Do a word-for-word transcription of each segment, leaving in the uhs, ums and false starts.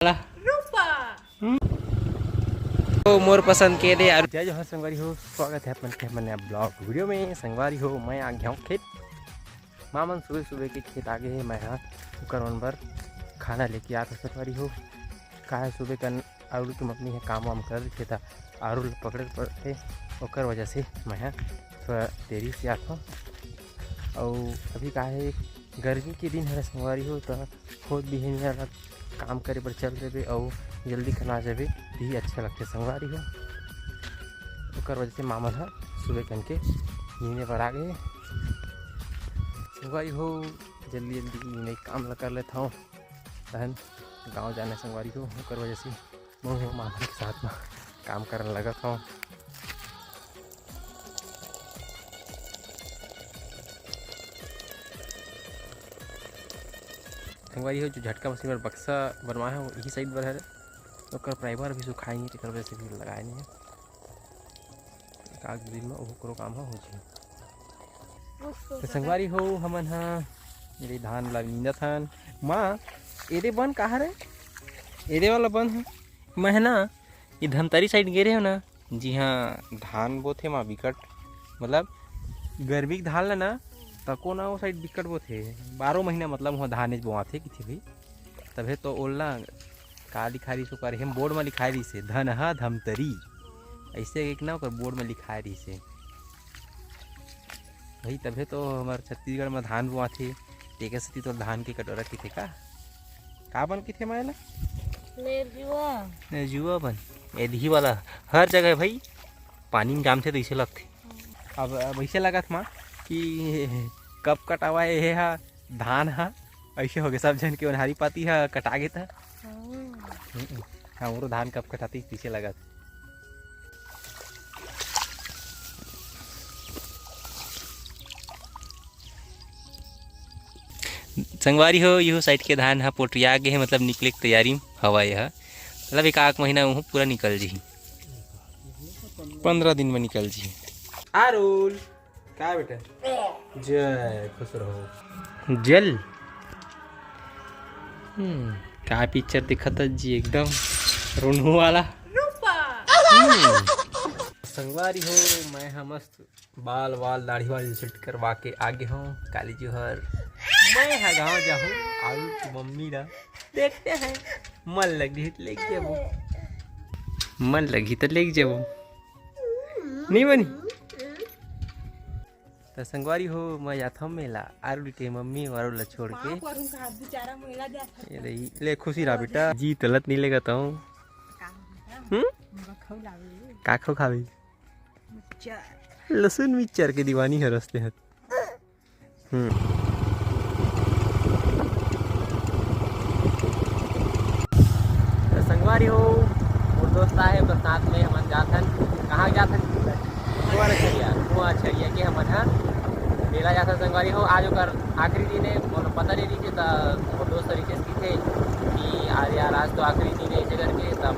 रूपा। तो मोर पसंद के दे यार। जय जोहार संगवारी हो, स्वागत है अपन के हमर नया ब्लॉग वीडियो में। संगवारी हो, मैं आ गया हूँ खेत। मामन सुबह सुबह के खेत आ गए हैं। मैं हाँ ओकर मन बर खाना लेके आत हूँ संगवारी हो। का है सुबह कन आरू के मम्मी है काम वाम कर रही था, आरू ल पकड़े पड़ते, ओकर वजह से मैं हाँ थोड़ा देरी से आत हूँ। अउ अभी का है गर्मी के दिन हरे संगवारी हो, तो खुद बिहनिया ला काम करे बर चल देबे अउ जल्दी कना जाबे, यही अच्छा लगथे संगवारी हो। ओकर वजह से मामन ह सुबह कन के नीने बर आ गए। संगवारी हो, जल्दी जल्दी नीने काम ला कर लेत हूँ, तहन गाँव जाना संगवारी हो। ओकर वजह से मैं मामन के साथ में काम करने लगत हूँ। संगवारी हो, जो झटका मशीन बर बक्सा बनवाए हो, यही साइड बर हरे। ओकर प्राइमर भी सुखाए नहीं, तेकर वजह से भी लगाए नहीं है। एक आध दिन में ओकरो काम ह हो जाही। तो संगवारी हो, हमन ह एदे धान ला नींदत हन। माँ, एदे बन का हरे? एदे वाला बन ह। मैं ह ना, ये धमतरी साइड गे रहे हो ना, जी हाँ, धान बोथे माँ बिकट, मतलब गर्मी के धान ला ना, तको ना वो साइड बिकट बोथे। बारह महीना मतलब वहाँ धान बोआथे किथे भाई, तभे तो ओला का लिखा रहिस ओकर, हम बोर्ड में लिखा रहिस हे, धन हा धमतरी, ऐसे एक ना ओकर बोर्ड में लिखा रहिस हे भाई, तभे तो हमार छत्तीसगढ़ में धान बोआथे, तेकर सेती तो धान के कटोरा किथे का, का बन किथे मायला? नेरजुआ। नेरजुआ बन, एदही वाला हर जगह भाई पानी में जामथे तो इसे लगथे। अब, अब ऐसे लगत माँ कि कब कटावा हे हा धान हा, ऐसे हो गए सब जन के ओन्हारी पाती हा कटा गे था। हाँ। हम्म, हमरो धान कब कटाती पीछे लगत। संगवारी हो, इहो साइड के धान ह पोटरिया गे हे, मतलब निकले के तैयारी म हवय ह। मतलब एक आध महीना उहू पूरा निकल जही, पंद्रह दिन में निकल जही। आरुल, का बेटा? जय, खुश रहो। जल। हम्म, का पिक्चर दिखत है जी, एकदम रोनहू वाला। रूपा। हम्म। संगवारी हो, मैं ह मस्त बाल वाल दाढ़ी वाढ़ी सेट करवा के आगे हूँ। काली जोहर, मैं ह गाँव जाहूँ, आरुल की मम्मी ला देखते हैं, मन लगी तो लेके जाबो, मन लगी तो लेके जाबो, नहीं बनी? त संगवारी हो, मैं जाथव मेला, आरुल के मम्मी अउ आरुल ला छोड़ के। पाँव परूं का बेचारा मेला जात हे। ये रही, ले खुशी रहा बेटा, जी तलत नहीं लेगा तो। का बेटा? हम्म? मुंगा खाऊ लावे। का खाऊ खावे? मिक्सचर। लहसुन मिक्सचर के दीवानी है रस्ते हत। हम्म। तो संगवारी हो, मोर दोस्त आहे, ओकर साथ में हमन जाथन। कहाँ जाथन? कुआं छरिया। कुआं छरिया के हमन ह मेला जाथन संगवारी हो। आज ओकर आखिरी दिन हे, मोला पता नहीं रहिस हे, त मोर दोस्त रितेश कहिथे कि आज यार, आज तो आखिरी दिन हे, ऐसे करके तब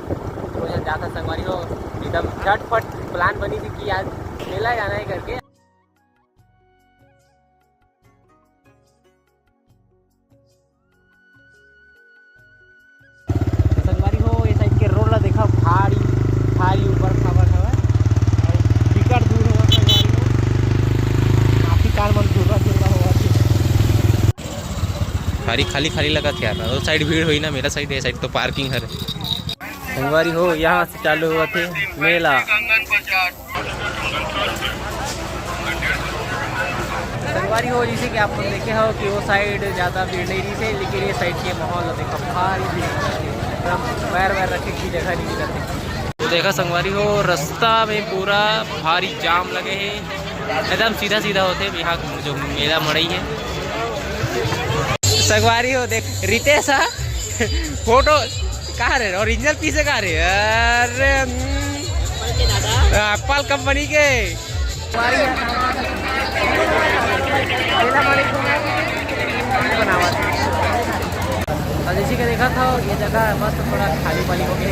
वो झन जाथन संगवारी हो। एकदम झटफट प्लान बनी थी कि आज मेला जाना है करके। तो संगवारी हो, ये साइड के रोड ला देखा, भारी, भारी ऊपर खाबर हवय। अउ बिकट दूर हवय संगवारी हो, काफी कार मन घुर्रा घुर्रा होवत हे। भारी खाली खाली लगत हे यार, वो साइड भीड़ होई ना, मेरा साइड, ये साइड तो पार्किंग हरे। संगवारी हो, यहाँ से चालू होवत हे मेला। संगवारी हो, जैसे कि आप मन देखे हो कि वो साइड ज़्यादा भीड़ नहीं रहिस हे, लेकिन ये साइड के माहौल देखो, भारी भीड़, एकदम पैर वैर रखे की जगह नहीं मिलत हे। तो देखा संगवारी हो, रास्ता में पूरा भारी जाम लगे हे, एकदम सीधा सीधा होथे यहाँ जो मेला मड़ई हे। संगवारी हो, देख रितेश हा, फोटो कहाँ रे? ओरिजिनल पीस हे कहाँ रे? अरे, हम्म। एप्पल कंपनी के। और जैसे कि देखा था, ये जगह मस्त थोड़ा खाली वाली हो गई।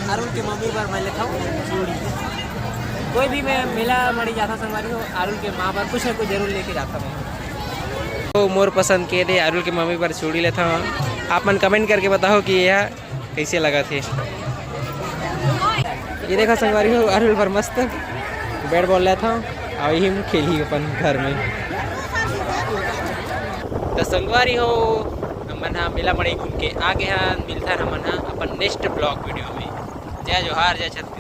अरुण के मम्मी बर मैं लेता हूँ चूड़ी। कोई भी मैं मेला मड़ी जाता संगवारी हो, अरुण के माँ बर कुछ ना कुछ जरूर लेके जाता मैं। तो मोर पसंद के दे अरुल के मम्मी बर चूड़ी लेथंव। आप मन comment करके बताओ कि यह कैसे लगथे। ये देखो संगवारी हो, अरुल बर मस्त bat ball लेथंव, अउ इही म खेलही अपन घर में। तो संगवारी हो, हमन हा मेला मड़ई घूम के आ गे हन। मिलथन हमन हा अपन next vlog video में। जय जोहार, जय छत्तीसगढ़।